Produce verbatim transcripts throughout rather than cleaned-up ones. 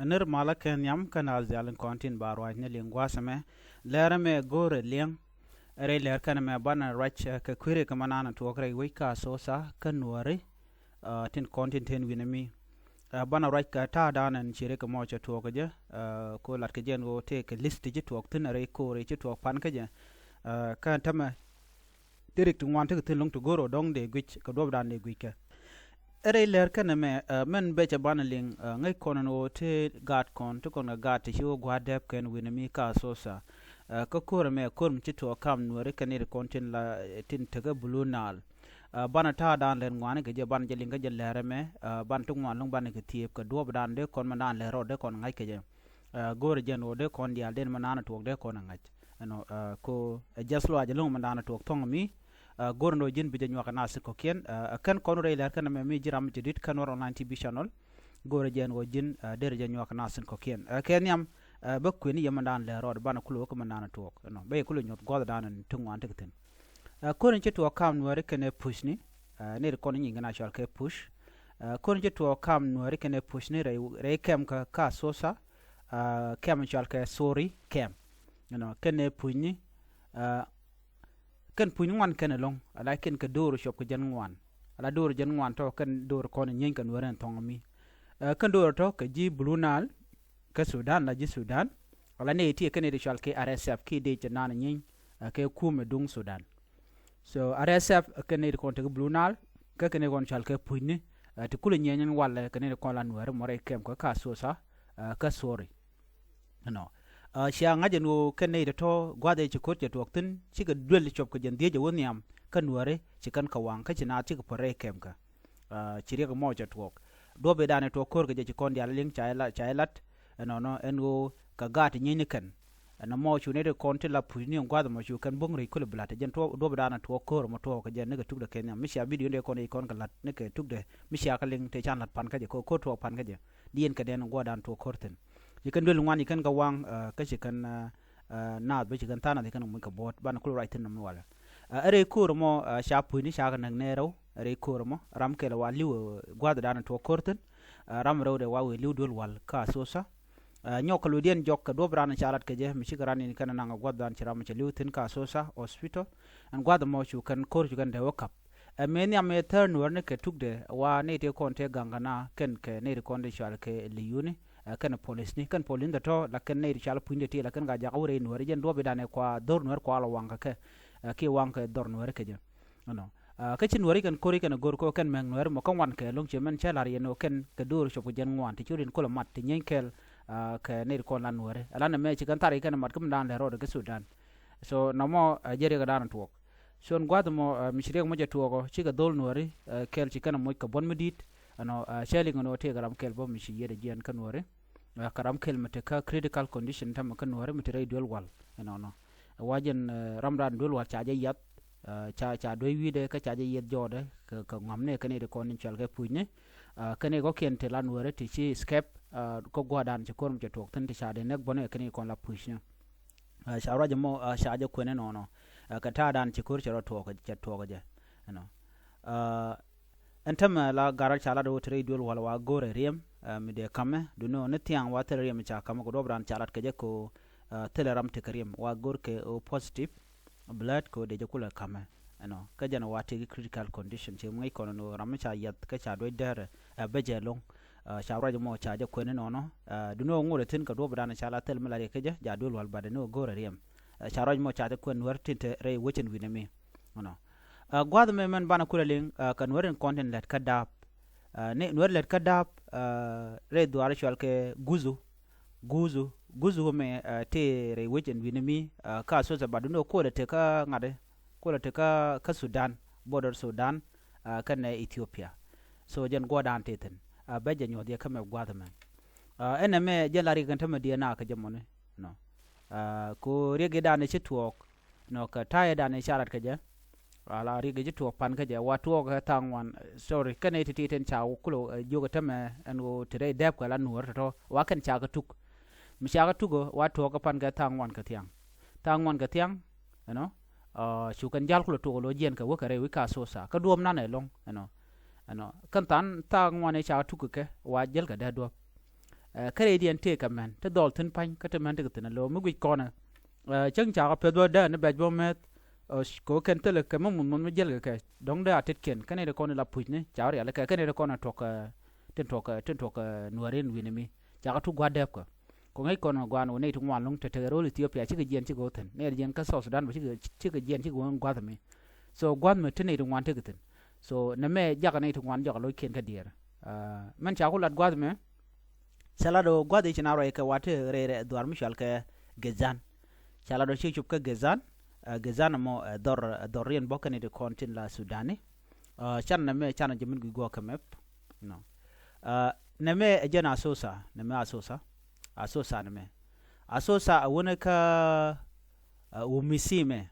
Nir malä kɛ nhiam kä naath diaal in kɔn tin ba ruac ni liŋ gua̱a̱th ɛmɛ. Lɛr ɛmɛ go̱o̱rɛ liɛŋ. Rɛy lɛr kɛn ɛmɛ banɛ ruac kɛ kui̱ri kɛ mɛ naan tuɔɔk rɛy wec kä Asosa kä Nuääri. Tin kɔn tin ten wi̱nɛ mi banɛ ruac kɛ ta̱a̱ da̱a̱n ɛn ci rikɛ mɔ cɛ tuɔɔk kɛ jɛ. Ko lat kɛ jɛ ɛn ɣöö tëë kɛ list ti ci tuɔɔk thi̱n rɛy ko̱o̱ri ci tuɔɔk pan kä jɛ. Kä ɛn tämɛ ti rik ti ŋuan ti kɛ thi̱n lo̱ŋ ti go̱o̱r ɔ dɔ̱ŋ dee guic kɛ duɔ̱pdan dee guic kɛ. Rɛy lɛr kɛn ɛmɛ mɛn bɛ cɛ banɛ liŋ ŋäc kɔn ɛn ɣöö ti gaat kɔn ti kɔn kɛ gaat ti ci wä gua̱a̱r dɛp kɛn wi̱nɛ mi kä Asosa. Kä ko̱r ɛmɛ ko̱r mi ci tuɔɔk kam Nuääri kɛn iri kɔn tin la tin tekä Blue Nile. Banɛ ta̱a̱ da̱a̱n lɛr ŋuani kɛ jɛ banɛ jɛ liŋ kä jɛ lɛr ɛmɛ. Banɛ ti ŋuan lo̱ŋ banɛ kɛ thiëëp kɛ duɔ̱pdan dee kɔn mɛ naan lɛr rɔ dee kɔn ŋa̱c kɛ jɛ. Go̱o̱rɛ jɛn ɣöö dee kɔn diaal den mɛ naan tuɔɔk dee kɔn ɛ ŋa̱c. Ɛnɔ ko ɛ jɛth luaac ɛlɔ̱ŋ mɛ naan tuɔɔk thɔ̱ŋ mi. Go̱o̱rɛ ni ɣöö ji̱n bi jɛ nyuak ɛ naath kɔ̱kiɛn. Ɛ kɛn kɔn rɛy lɛr kɛn ɛmɛ mi ji̱ ram mi jɛ di̱t kä Nuer Online T V channel. Go̱o̱rɛ jɛn ɣöö ji̱n derɛ jɛ nyuak ɛ naath kɔ̱kiɛn. Ɛ kɛ nhiam bä kuëni yɛ mɛ naan lɛr rɔɔd banɛ kulɛ wä kä mɛ naan tuɔɔk. Ɛnɔ bä yɛ kulɛ nyuɔth gua̱thdan ɛn ti ŋuan ti kɛ thi̱n. Ko̱r in ci tuɔɔk kam Nuääri kɛn ɛ pushni. Ni ri kɔn nyiŋ kɛn a cɔal kɛ push. Ko̱r in ci tuɔɔk kam Nuääri kɛn ɛ pushni rɛy kɛm kä Asosa. Kɛm cɔal kɛ Sori kɛm. Ɛnɔ kɛn ɛ pushni. Kɛn puny ŋuan kɛn ɛlɔ̱ŋ ala kɛn kɛ do̱r cuɔp kɛ jɛn ŋuan. Ala do̱r jɛn ŋuan tɔ kɛn do̱r kɔn nyieny kɛ Nuääri ɛn thɔŋ mi. Kɛn do̱r tɔ kɛ ji̱ Blue Nile kä Sudan la ji̱ Sudan. Ala nɛy ti kɛn iri cɔal kɛ R S F ki dee cɛ naan nyieny kɛ kumɛ duŋ Sudan. So R S F kɛn iri kɔn tekɛ Blue Nile kä kɛn iri kɔn cɔal kɛ punyni. Ti kulɛ nyieny ɛn walɛ kɛn iri kɔn la Nuääri mɔ rɛy kɛm kä Asosa kä Sori. Ɛnɔ cia ŋa̱c ɛn ɣöö kɛn nɛy tɔ̱tɔ̱ gua̱th ɛ ci ko̱r cɛ tuɔɔk thi̱n cikɛ duel cuɔp kɛ jɛn dhiec ɛ wä nhiam kä Nuääri ci kɛn kɛ waŋ kä ci naath cikɛ puɔ̱t rɛy kɛm kä. Ci riɛk mɔ cɛ tuɔɔk duɔ̱p i̱ da̱a̱n ɛ tuɔɔk ko̱r kɛ jɛ ci kɔn diaal liŋ ca ɛ lat. Ɛnɔnɔ ɛn ɣöö kɛ gaat ti nyieny ni kɛn. Ɛnɔ mɔ cu nɛy ti kɔn ti la puc ni ɛn gua̱th mɔ cu kɛn bo̱ŋ rɛy kulɛ bi la̱t ɛ jɛn duɔ̱p i̱ da̱a̱n ɛ tuɔɔk ko̱r mɔ tuɔɔk kɛ jɛ nikɛ tukdɛ kɛ nhiam mi cia bidio ni dee kɔn i̱ kɔn kɛ la̱t nikɛ tukdɛ mi cia kɛ liŋ tëë can la̱t pan kä jɛ ko̱r tuɔɔk pan kä jɛ. Diɛn kɛ dɛn gua̱dan tuɔɔk ko̱r thi̱n. Ci kɛn duel ŋuan ci kɛn kɛ waŋ kä ci kɛn naath bä ci kɛn tha̱a̱ŋ nath ci kɛn muc kɛ buɔ̱ɔ̱t banɛ kul ruac thi̱n nɔm walɛ. Ɛ rɛy ko̱r mɔ ca pucni ca kɛ näk nɛɛrɛw ɛ rɛy ko̱r mɔ ram kɛl wa li̱w gua̱thdan tuɔɔk ko̱r thi̱n. Ram rɛw dee wa wëë li̱w duel wal kä Asosa. Nyɔk kɛ ludiɛn jɔk kɛ duɔ̱p ran ca lat kɛ jɛ mi cikɛ ran in kɛn naŋ gua̱thdan ci ram cɛ li̱w thi̱n kä Asosa hospital. Ɛn gua̱th mɔ cu kɛn ko̱r cu kɛn dee wä kap. Ɛ mëë nhiam mëë thäär Nuäär ni kɛ tukdɛ wa nɛy tëë kɔn tëë gaŋ kɛ na kɛn kɛ nɛy ti kɔn ti cual kɛ liyuni. Ɛ kɛn polisni kɛn polisni tɔ̱tɔ̱ la kɛn nɛy ti cual pucni ti la kɛn ka jakä wä rɛy Nuäär jɛn duɔ̱p i̱ danɛ kua dhor Nuäär kua la waŋ kɛ kɛ. Ɛ kiɛ waŋ kɛ dhor Nuäär kɛ jɛ. Ɛnɔ kä ci Nuäär i̱ kɛn ko̱r i̱ kɛn go̱r kɛ kɛn mɛŋ Nuäär mɔ kä ŋuan kɛ lo̱ŋ ci mɛn cä la̱r yɛn ɔ kɛn kɛ do̱r cop kɛ jɛn ŋuan ti ci rin kolɛ mat ti nyieeny kɛɛl. Kɛ nɛy ti kɔn la Nuäär ɛ lanɛ mɛ ci kɛn thar i̱ kɛn mat kä mi dan lɛ rɔɔd kɛ Sudan. So nɔmɔ ɛ jɛ riɛk ɛ dan tuɔɔk. Con gua̱th mɔ mi ci riɛk mɔ jɛ tuɔɔkɔ cikɛ dhol Nuääri kɛl ci kɛn moc kɛ buɔ̱n mi di̱i̱t. Ɛnɔ cɛ liŋ ɛn ɣöö tëëkɛ ram kɛl bä mi ci yiëëdɛ jiɛn kä Nuääri. Kɛ ram kɛl mi te kä critical condition tämɛ kä Nuääri mi te rɛy duel wal ɛnɔnɔ. Wa jɛn ram dan duel wal ca jɛ yiath. Ca ca duec wi̱i̱dɛ kä ca jɛ yieth jɔɔdɛ kɛ ŋɔ̱amni kɛn i̱ ti kɔn in cual kɛ pucni. Kɛn i̱ kɔ̱kiɛn ti la Nuääri ti ci escape kä gua̱dan ci ko̱r mi cɛ tuɔɔk thi̱n ti ca dee näk buɔ̱ni kɛn i̱ kɔn la pucni. Ca ruac ɛmɔ ca jɛ kuɛn ɛnɔnɔ. Kɛ ta̱a̱dan ci ko̱r cɛ rɔ tuɔɔk cɛ tuɔɔk jɛ. Ɛnɔ ɛn tämɛ la garä ca lat ɣöö te rɛy duel wal wa go̱o̱rɛ riɛm. Mi dee ka̱mɛ duni ɣöö ni thia̱a̱ŋ wa thilɛ riɛm ca ka̱mɛ kɛ duɔ̱p raan ca lat kɛ jɛ kɛ ɣöö thilɛ ram tekɛ riɛm wa go̱o̱r kɛ ɣöö positive blood kɛ ɣöö dee jɛ kulɛ ka̱mɛ. Ɛnɔ kä jɛn wa tëëk i̱ critical condition ci ŋäc kɔn ɛn ɣöö ram mi ca yiath kä ca duec dɛrɛ ɛ bä jɛ lo̱ŋ. Ca ruac ɛmɔ ca jɛ kuɛn inɔnɔ. Duni ɣöö ŋot ɛ thi̱n kɛ duɔ̱p raan ca la thil mi la riɛk kä jɛ ja duel wal bat ɛn ɣöö go̱o̱rɛ riɛm. Ca ruac ɛmɔ ca jɛ kuɛn Nuäär tin te rɛy wecin wi̱nɛ mi. Ɛnɔ gua̱th mɛ mɛn banɛ kulɛ liŋ kɛ Nuäär in kɔn tin lät kä da̱a̱p. Ni Nuäär lät kä da̱a̱p rɛy dhuaar cual kɛ guzu. Guzu guzu mɛ tëë rɛy wec ɛn wi̱ni mi kä Asosa bat duni ɔ kolɛ te kä ŋa̱t. Kolɛ te kä Sudan, border Sudan kɛnɛ Ethiopia. So jɛn guɔ̱dan tëë thi̱n bɛ jɛ nyuɔ̱th yɛ kä mɛ gua̱th mɛ. Ɛn ɛmɛ jɛn la riɛk ɛn tämɛ diɛ na kä jɛ mɔni. Nɔ ko riɛk i̱ dan i̱ ci tuɔɔk. Nɔ kɛ ta̱yɛ dan i̱ ca lat kɛ jɛ. Ala riɛk i̱ ci tuɔɔk pan kä jɛ wa tuɔɔk kɛ tha̱a̱ŋ wan. Sorry kɛn i̱ ti ti ten ca kulɛ jiök ɛ tämɛ ɛn ɣöö ti rɛy dɛp kɛ la Nuäär tɔ̱tɔ̱ wa kɛn ca kɛ tuk. Mi ca kɛ tuk ɛ wa tuɔɔk kɛ pan kɛ tha̱a̱ŋ wan kɛ thia̱ŋ. Tha̱a̱ŋ wan kɛ thia̱ŋ. Ɛnɔ cu kɛn jal kulɛ tuɔɔk ɛ lo̱c jiɛn kɛ wä kɛ rɛy wi̱c ka Asosa kä duɔ̱ɔ̱p nanɛ ɛlɔ̱ŋ. Ɛnɔ ɛnɔ kɛn tha̱a̱ŋ wan i̱ ca kɛ tuk kɛ kɛ wa jäl kɛ dee duɔ̱ɔ̱p. Ɛ, kä rɛydiɛn tëëkɛ mɛn ti dhɔl thi̱n pa̱ny kä ti mɛn ti kɛ thi̱n ɛ lo̱o̱ mi guic kɔnɛ. Ɛ, cäŋ cakɔ peth bä dee ni bɛc bä mɛth. Ɛ, kɛ ɣöö kɛn thilɛ kɛ mi munh munh mi jiɛl kɛ kɛ dɔ̱ŋ dee a tetkiɛn kä nɛy ti kɔn ila pucni ca rial kɛ kä nɛy ti kɔn ɛ tuɔk ɛ, tin tuɔk ɛ, tin tuɔk ɛ nuääri in wi̱ni mi cakɔ tuk gua̱th dɛɛp kɛ. Kɛ ɣöö ŋäc kɔn ɛ gua̱a̱n ɣöö nɛy ti ŋuan lo̱ŋ te tekɛ ro̱l Ithiopia cikɛ jiɛn cikɛ wä thi̱n, nɛy ti jiɛn kä South Sudan bä cikɛ, cikɛ jiɛn cikɛ wä gua̱th mi. So gua̱th mi te nɛy ti ŋuan tekɛ thi̱n. So nɛmɛ jakɛ nɛy ti ŋuan jakɛ lo̱ckiɛn kä diɛɛr. Ɛ, mɛn ca ku lat gua̱th mɛ ca lat ɣöö gua̱th i̱ ci na ruac kɛ wa te rɛy rɛy dhuaar mi cɔal kɛ Gezan. Ca lat ɣöö ci cop kä Gezan. Ɛ, Gezan ɛmɔ ɛ dhɔr, ɛ dhɔr riɛn bä kɛn i̱ ti kɔn tin la Sudani. Ɛ, can nɛmɛ can jɛ min guic guɔ kɛ mɛp. Nɔ. Ɛ, nɛmɛ ɛ jɛn Asosa, nɛmɛ Asosa. Asosa nɛmɛ. Asosa ɛ wänɛ kä, ɛ, Umisi mɛ.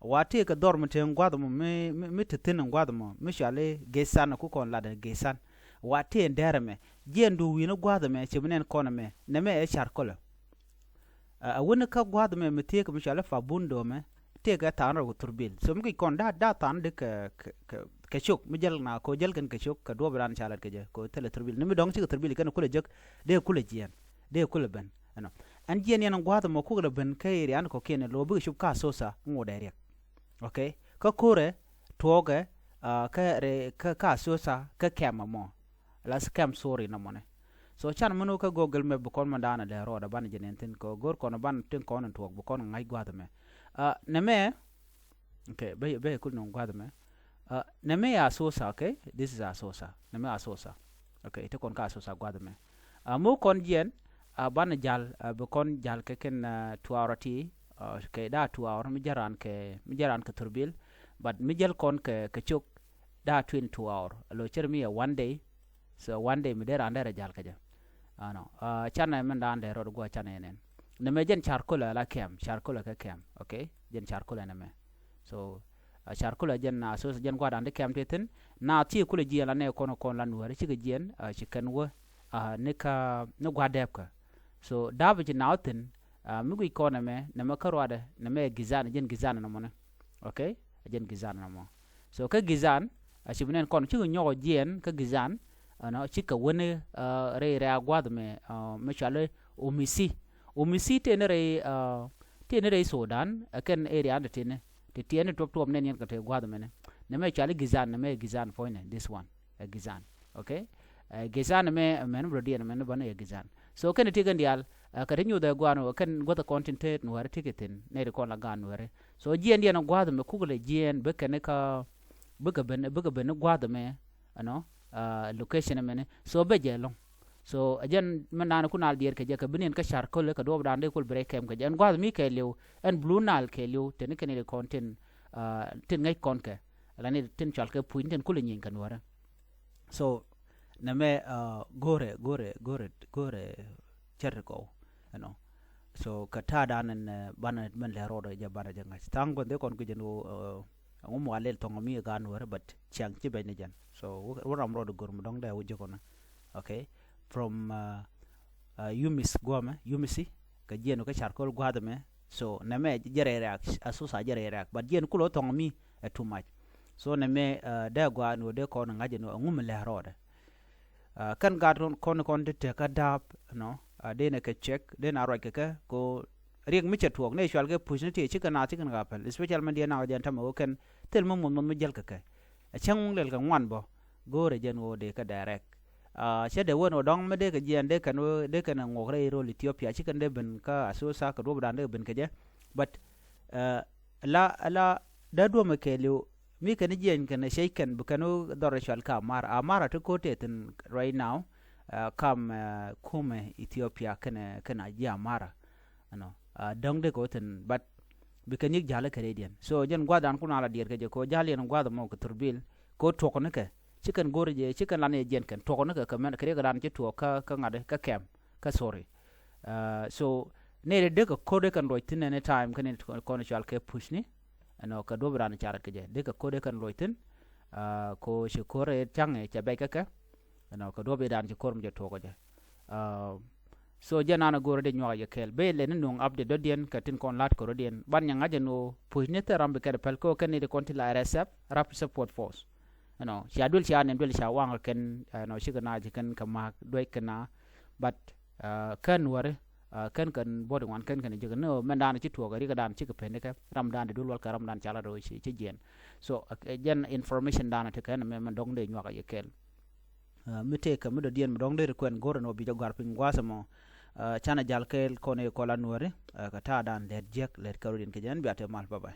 Wa tëë kɛ dhɔr mi te gua̱th mɔ mi, mi, mi te thi̱n gua̱th mɔ mi cɔal i̱ Gesan ku kɔn latdɛ Gesan. Wa tëë dɛrɛ mɛ jiɛn du wi̱n gua̱th mɛ ci mi nɛn kɔn mɛ nɛmɛ ɛ car kɔlɛ. Ɛ, ɛ wänɛ kä gua̱th mɛ mi thiek mi cɔal i̱ Fabundo mɛ tëë kɛ tha̱a̱n rɔ kɛ thurbil. So mi kic kɔn da̱a̱, da̱a̱ tha̱a̱n di kɛ, kɛ, kɛ, kɛ cok mi jäl na ko jäl kɛn kɛ cok kɛ duɔ̱ɔ̱p raan ca lat kɛ jɛ ko thilɛ thurbil. Ni mi dɔ̱ŋ cikɛ thurbil kɛn kulɛ jek dee kulɛ jiɛn, dee kulɛ ben. Ɛnɔ. Ɛn jiɛn yɛn gua̱a̱th ɛmɔ kukɛ lɛ ben kä area ni kɔ̱kiɛn ɛ lo̱o̱ bikɛ cop kä Asosa ŋot ɛ riɛk. Okay. Kä ko̱rɛ tuɔɔkɛ, ah, kä rɛ, kä, kä Asosa kä kɛm ɛmɔ. Las kɛm sori nɔmɔnɛ. So can mɛn wä kä Google Map bi kɔn mɛn daanɛ lɛ rɔɔdɛ banɛ jɛ nɛn thi̱n kɛ go̱r kɔn ban tin kɔn in tuɔɔk bi kɔn ŋa̱c gua̱a̱th ɛmɛ. Ah, nɛmɛ. Okay, bɛ, bɛ kul nɔŋ gua̱a̱th ɛmɛ. Ah, nɛmɛ ya Asosa, okay? This is Asosa. Nɛmɛ Asosa. Okay, ite kɔn ka Asosa gua̱a̱th ɛmɛ. Ah, muk kɔn jiɛn, ah, banɛ jal, ah, bi kɔn jal kɛ kɛn, ah, tuaarɔ ti, ah, kɛ daa tuaarɔ mi jɛ raan kɛ, mi jɛ raan kɛ thurbil, but mi jäl kɔn kɛ, kɛ cok daa twin tuaarɔ. Lo cɛr mi ɛ one day, so one day mi dee raan dee rɛ jal kɛ jɛ. Ano, ah, canɛ mɛn daan dee rɔɔd guɔ canɛ nɛn. Nɛmɛ jɛn car kulɛ la kɛm, car kulɛ kɛ kɛm, okay? Jɛn car kulɛ nɛmɛ. So, ah, car kulɛ jɛn, ah, so jɛn gua̱a̱r daan di kɛm ti thi̱n. Na thiɛ kulɛ jiɛn la nɛ kɔn kɔn la nuääri cikɛ jiɛn, ah, ci kɛn wä, ah, ni ka, ni gua̱a̱r dɛɛp kä. So, da̱a̱p ci na wä thi̱n, ah, mi guic kɔn nɛmɛ, nɛmɛ kä ruadɛ, nɛmɛ Gizan, jɛn Gizan nɔmɔnɛ. Okay? Jɛn Gizan nɔmɔ. So, kä Gizan, a ci bi nɛn kɔn cikɛ nyɔk jiɛn kä Gizan, ɛnɔ, cikɛ wäni, ah, rɛy rɛy a gua̱th mɛ, ah, mɛ cuali Umisi. Umisi tëë ni rɛy, ah, tëë ni rɛy Sudan, ɛ kɛn area ni tëë ni. Ti tiɛɛni tuɔp tuɔp nɛn yɛn kɛ te gua̱th mɛni. Nɛmɛ cuali Gizan, nɛmɛ Gizan puɔ̱nynɛ, this one, ɛ Gizan. Okay? Ɛ Gizan mɛ, mɛn bi rɔ diɛn mɛn bä ni ɛ Gizan. So kɛn ti kɛn diaal, ɛ kɛ ti nyuuth ɛ gua̱a̱n wä kɛn gua̱th kɔn tin te nuääri ti kɛ thi̱n, nɛy ti kɔn la gaan nuääri. So jiɛn diɛn gua̱a̱th mɛ kuk lɛ jiɛn, bikɛ ni kä, bikɛ ben, bikɛ ben ni gua̱a̱th mɛ, ɛnɔ, ah, location mɛni. So bɛ jɛ lɔ̱ŋ. So, ɛ jɛn mɛn daan kun al diɛɛr kɛ jɛ kɛ bi niɛn kä car kölɛ kɛ duɔɔp daan dee kul bi rɛy kɛm kɛ jɛ. Ɛn gua̱a̱th mi kɛɛliw, ɛn Blue Nile kɛɛliw, teni kɛn i̱ kɔn tin, ah, tin ŋäc kɔn kɛ. Ala ni tin cual kɛ puc, tin kulɛ nyieny kɛ nuɔrɛ. So, nɛmɛ, ah, go̱rɛ, go̱rɛ, go̱rɛ, go̱rɛ cɛr kɔw, you know. So, kɛ ta̱a̱ daan ɛn, eh, banɛ mɛn lɛ rɔɔdɛ jɛ banɛ jɛ ŋa̱c. Tha̱a̱ŋ gua̱n dee kɔn kɛ jɛn ɣöö, eh, Ŋu mi wa lɛl thɔŋ mi ɛ gaat nuɔ̱ɔ̱ri, but ciaŋ ci bɛc ni jɛn. So wä, wä ram rɔɔd go̱r mi dɔ̱ŋ dee wä ji̱ kɔnä. Okay. From, uh, uh, Yumis guɔmɛ, Yumisi, kɛ jiɛn wä kä car köl gua̱a̱th ɛmɛ. So nɛmɛ jɛ rɛy rɛ̈ɛ̈k, Asosa jɛ rɛy rɛ̈ɛ̈k. But jiɛn kulɛ wä thɔŋ mi ɛ too much. So nɛmɛ, uh, dee gua̱a̱th nuɔ̱ɔ̱r dee kɔn ŋa̱c ɛn ɣöö ɛŋu mi lɛ̈k rɔɔdɛ. Ah, kɛn gaat kɔn, kɔn, kɔn ti te kä da̱a̱p, you know, ah, dee nɛ kɛ cɛk, dee na ruac kɛ kɛ, ko riɛk mi cɛ tuɔɔk, nɛ cual kɛ puc ni ti, cikɛ na, cikɛ na ka pɛl, especially mɛn diɛ na kɛ jɛn tämɛ wä kɛn, thil mi muɔth muɔth mi jäl kɛ kɛ. Ɛ cäŋ wä lɛl kɛ ŋuan bä, go̱o̱rɛ jɛn wä dee kɛ direct. Ah, cɛ dee wä ni wä dɔ̱ŋ mi dee kɛ jiɛn, dee kɛn wä, dee kɛn ŋuɔk rɛy rol Ethiopia, cikɛn dee ben kä Asosa kɛ duɔ̱p dan dee ben kɛ jɛ. But, eh, la, la, dee duɔ̱mɛ kɛɛliw, mi kɛn jiɛny kɛn cɛy kɛn bi kɛn wä dhɔr cual ka Amara. Amara ti ko̱t tɛ thi̱n right now, uh, kam, uh, kumɛ Ethiopia kɛn, kɛn a ji̱ Amara. You know, uh, dɔ̱ŋ dee kɛ wä thi̱n, but bi kɛn yik ja̱l kɛ rɛydiɛn. So jɛn gua̱th dan kun a la diɛɛr kɛ jɛ kɛ wä ja̱l yɛn gua̱th mɔ kɛ thurbil kɛ wä tuɔk ni kɛ. Ci kɛn go̱r jɛ, ci kɛn lan yɛ jiɛn kɛn tuɔk ni kɛ kɛ mɛn kɛ riɛk dan ci tuɔk kä, kä ŋa̱t kä kɛm, kä sorry. Uh, so nɛy dee kɛ ko̱r dee kɛn luɔc thi̱n any time kɛn kɔn cual kɛ puc ni. Ɛnɔ kɛ duɔ̱p dan ca lat kɛ jɛ dee kɛ ko̱r dee kɛn luɔc thi̱n. Ah, ko ci ko̱r ɛ tiaŋ ɛ cɛ bɛc kä kɛ. Ɛnɔ kɛ duɔ̱p dan ci ko̱r mi jɛ tuɔk kɛ jɛ. Ah, so jɛ nan a go̱r dee nyuak jɛ kɛɛl ben lɛ ni nuŋ update dɔ̱diɛn kɛ tin kɔn lat ko̱r dɔ̱diɛn ban nyɛ ŋa̱c ɛn ɣöö puc ni thil ram bi kɛn pɛl kɛ ɣöö kɛn ni di kɔn ti la R S F, Rapid Support Force. Ɛnɔ cia duel cia nɛn duel cia waŋ kɛn, ɛnɔ cikɛ na ci kɛn kɛ ma̱a̱k duec kɛn na. But Kɛn wäri kɛn kɛn bɔdi ŋuan kɛn kɛn jek ni mɛn dan ci tuɔk ri kɛ dan ci kɛ peni kɛ ram dan di dul wal kɛ ram dan cala do ci jiɛn. So jɛn information dan ti kɛn mɛ mɛ dɔŋ de nyuak a yɛ kɛl. Mi tëëkä mi dɔ̱diɛn mi dɔ̱ŋ deri kuɛn go̱rɛ ni wä bi jɛ gɔ̱a̱r piny gua̱a̱th ɛmɔ. Canɛ jal kɛɛl kɔn ëë kɔl a nuääri kɛ ta̱a̱ dan lɛt jiäk lɛt kärɔ̱ diɛn kɛ jɛn bia te mal, bye bye.